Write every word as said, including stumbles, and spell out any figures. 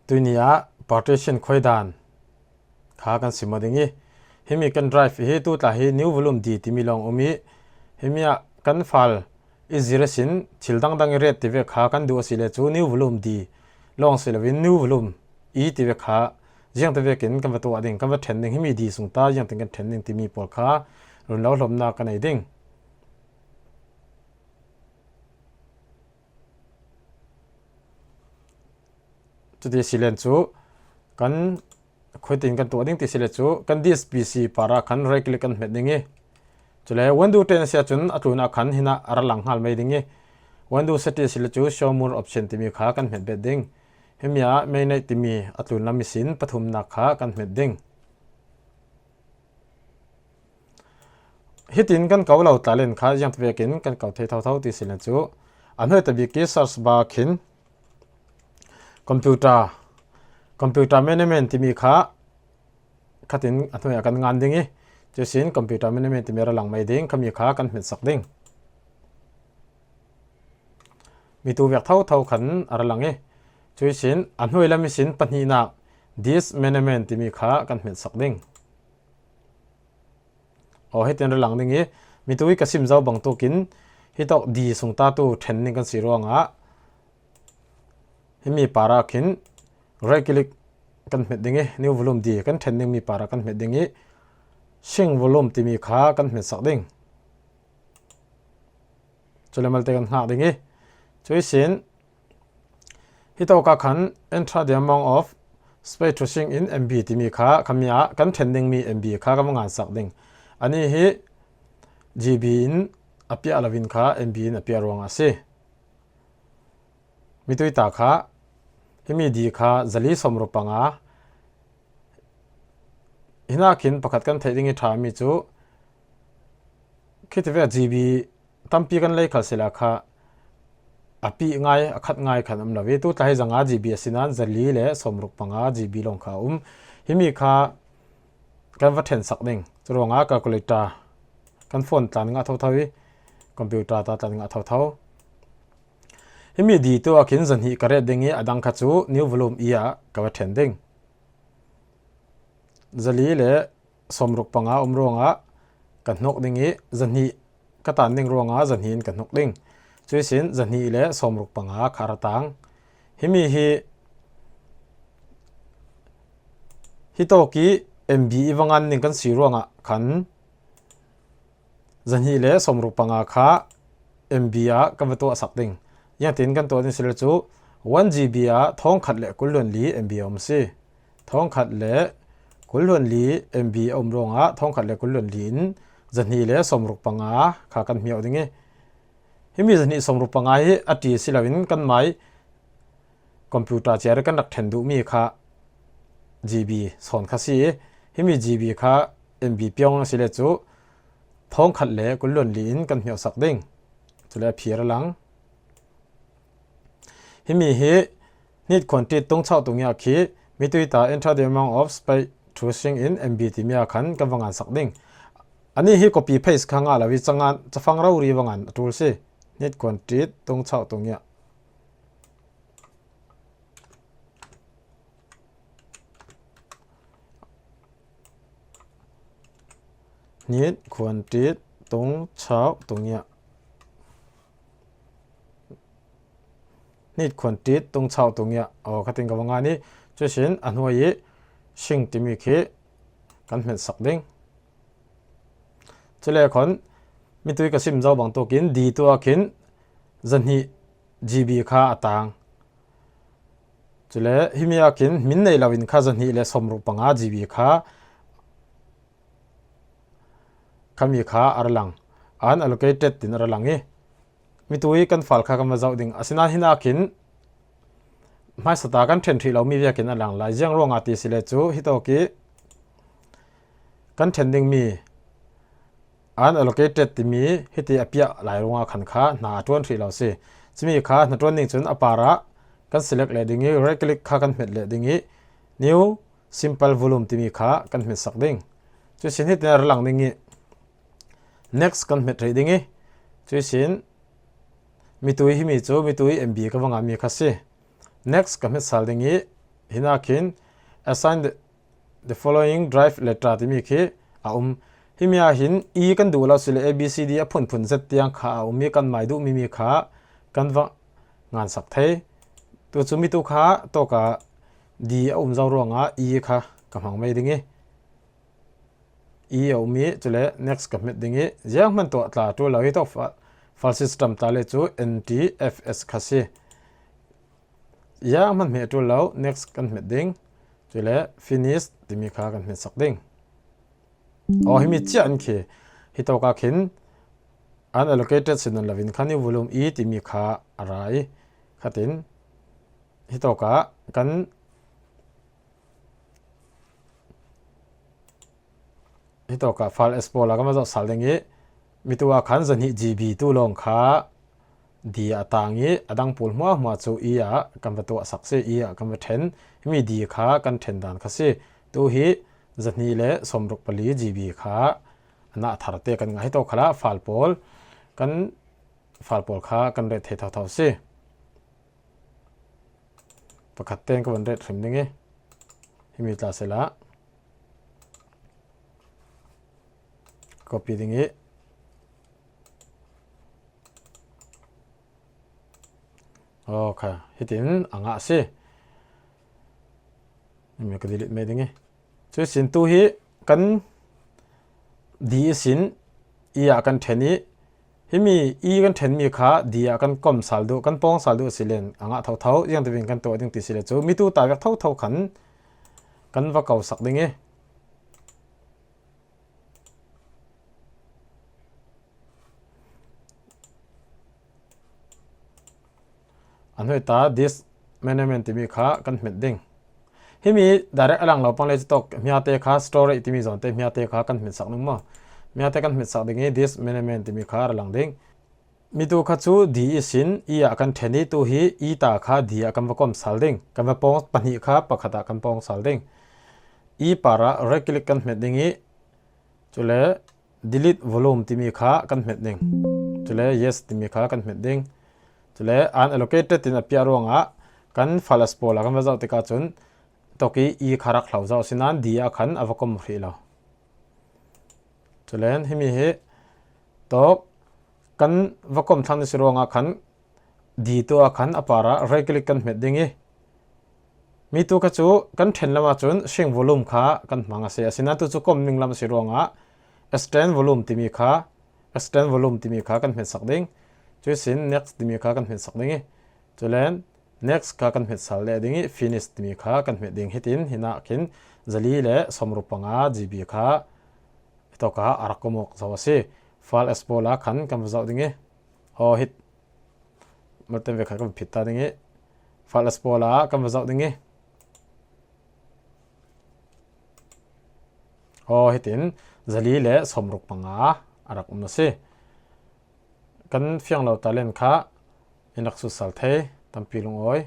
Tuini ah partition khuaidan kha kan sim aw ding i, himi kan drive hi tu tla hi new volume D timi lawng um i, himi ah kan file i zir asin thil dangdang i ret ti vek kha kan duh a si le cu new volume D lawng si loin new volume E ti vek kha ziangte vekin kan va tuah ding, kan va ṭhen ding, himi D sung ta ziangtin kan ṭhen ding timi pawl kha run lo hlawmnak kan ei ding. Cuti si len cu kan khuitin kan tuah ding ti si le cu kan D S P C par ah khan right click kan hmet ding i, cule window ṭen a si ahcun a tlun ah khan hinah a ra lang hngal mai ding i, window setting si le cu show more option timi kha kan hmet bet ding. Himi ah mainnet timi a tlun lam ihsin pathumnak kha kan hmet ding. Hitin kan ko lo tla len kha ziangte vekin kan ko thei thotho ti si len cu a hnuai tabik i search bar khin computer, computer management timi kha khatin a hnuai ah kan ngan ding i, cuisin computer management timi a ra lang mai ding, khami kha kan hmetsak ding. Mi tu vek thotho khan a ra lang i, cuisin a hnuai lam ihsin pahnihnak disk management timi kha kan hmetsak ding. Aw, hitin ra lang ding i, mi tu i ka sim zo bang tukin hitawk D sung ta tu ṭhen ding kan si ruangah himi par ah khin right click kan hmet ding i, new volume D kan ṭhen ding mi par ah kan hmet ding i, shrink volume timi kha kan hmetsak ding. Cule malte kan hngak ding i, cuisin hitawk ah khan enter the amount of space to shrink in M B timi kha khami ah kan ṭhen dingmi M B kha kan va ngansak ding. Ani hi G B in a piah loin kha M B in a piah ruangah a si. Mi tu i ta kha himi D kha zali sawmruk panga, hinah khin pakhat kan theih ding i ṭhami cu khiti vek G B tampi kan lei khal sila kha a pih ngai, a khat ngai khan um lo i, tu tla hi zanga G B a si nain zali le sawmruk panga G B lawng kha a um. Himi kha kan va ṭhensak ding. Curuangah calculator kan phone tlan ngah thotho i, computer ta tlan ngah thotho. Himi D tu ah khin zahnih ka ret ding i, a dang kha cu new volume E ah ka va ṭhen ding. Zali le sawmruk panga um ruangah ka hnuk ding i, zahnih ka tan ding ruangah zahnih in ka hnuk ding. Cuisin zahnih le sawmruk panga kha a ra tang. Himi hi hitawk i M B i va ngan ding kan si ruangah khan zahnih le sawmruk panga kha M B ah kan va tuahsak ding. Ziangtin kan tuah ding si le cu one G B ah thawngkhat le kul hluan li M B a um si. Thawngkhat le kul hluan li M B a um ruangah thawngkhat le kul hluan li in zahnih le sawmruk panga kha kan hmiau ding i, himi zahnih sawmruk panga hi a ṭi si loin kan mai computer ciar i kan rak ṭhen duhmi kha G B sawn kha si i, himi G B kha M B piawng a si le cu thawngkhat le kul hluan li in kan hmiausak ding. Cule a phir a lang. Himi hi hnit khuan ṭit tung chauh tung i ah khi mi tu i ta enter the amount of space to shrink in M B timi ah khan kan va ngansak ding. Ani hi copy paste kha ngah lo i, cangan cafang rori va ngan a ṭul si. Hnit khuan ṭit tung chauh tung i ah. Hnit khuan ṭit tung chauh tung i ah. Hnit khuan ṭit tung chauh tung i ah. Aw, khatin ka va ngan i, cuisin a hnuai i shrink timi khi kan hmetsak ding. Cule khan mi tu i ka sim zo bang tukin D tu ah khin zahnih G B kha a tang. Cule himi ah khin min nei loin kha zahnih le sawmruk panga G B kha khami kha a ra lang. Unallocated tin a ra lang i, mi tu i kan file kha kan va zoh ding. Asinain hinah khin hmaisata kan ṭhen hrih lomi vekin a lang lai. Ziang ruangah ti si le cu hitawk i kan ṭhen dingmi unallocated timi hiti a piah lai ruangah khan kha hna a ṭuan hrih lo si. Cumi kha hna ṭuan ning cun a par ah kan select leh ding i, right click kha kan hmet leh ding i, new simple volume timi kha kan hmetsak ding. Cuisin hitin a ra lang ding i, next kan hmet rih ding i, cuisin mi tu i himi cu mi tu i M B ka va nganmi kha si. Next ka hmet sal ding i, Hinakin assign the, the following drive letter timi khi a um. Himi ah hin i kan duh lo sile A B C D a phunphun zet tiang kha a um i kan mai duh mimi kha kan va ngansak thei. Tu chu mi tu kha tawka D a um zo ruanga i kha ka hmang mai ding i. I a um i, chule next ka hmet ding i, ziang hman tuah tla tul lo hi tawk file system ta le chu N T F S kha si. Ziang hman hmeh tul lo, next kan hmet ding. Chule finish timi kha kan hmetsak ding. Aw, himi chiah an khi, hi tawka khin unallocated si nawn lovin kha new volume i timi kha a ra i. Khatin, hi tawka kan Hi tawka file export a kan va zoh sal ding i, mi tu ah khan zahnih G B tu lawng kha D a tang i, a dang pul hmuahhmuah chu i ah kan va tuahsak si, i ah kan va ṭhen. Himi D kha kan ṭhen dan kha si. Tu hi zahnih le sawmruk pali G B kha a na thar te kan ngah hi tawk khalah file pawl kan file pawl kha kan ret thei thotho si. Pakhat ten ka van ret hrim ding i, himi tla sela copy ding i. Okay, hitin a ngah si. Himi ka delete mai ding i. Chu sin tu hi kan D i sin i ah kan ṭhen i, himi i kan ṭhen mi kha D ah kan kom sal duh, kan pawng sal duh si len a ngah thotho, ziang tivin kan tuah ding ti si le chu mi tu ta vek thotho khan kan va ko sak ding i. An hoi ta this management timi kha kan hmet ding. Himi direct a lang lo pang le chu tawk hmiate kha storage timi zawnte hmiate kha kan hmetsak ding maw? Hmiate kan hmetsak ding i this management timi kha a lang ding. Mi tu kha chu D i sin i ah kan ṭhen i tu hi i ta kha D ah kan va kom sal ding. Kan va pawng pahnih kha pakhat ah kan pawng sal ding. I par ah right click kan hmet ding i chule delete volume timi kha kan hmet ding. Chule yes timi kha kan hmet ding. Chule unallocated tin a piah ruangah kan file export a kan va zoh tikah cun tawk i i kha rak hlo zo sinan D ah khan a va kom hrih lo. Chule himi hi tawk kan va kom thlang ni si ruangah khan D tu ah khan a par ah right click kan hmet ding i, mi tu kha chu kan ṭhen lam ah cun shrink volume kha kan hmang a si. Asinan tu chu kom ning lam a si ruangah extend volume timi kha, extend volume timi kha kan hmetsak ding. Cu sin next timi kha kan hmetsak ding i, culen next kha kan hmet sal leh ding i, finish timi kha kan hmet ding. Hitin hinah khin zali le sawmruk panga G B kha hi tawka a rak kom awk zo a si. File export a khan kan va zoh ding i, aw, hi Multen ve kha kan phit ta ding i, file export a kan va zoh ding i. Aw, hitin zali le sawmruk panga a rak um a si. Kan fiang lo ta len kha in rak sutsal thei, tampi lungawi.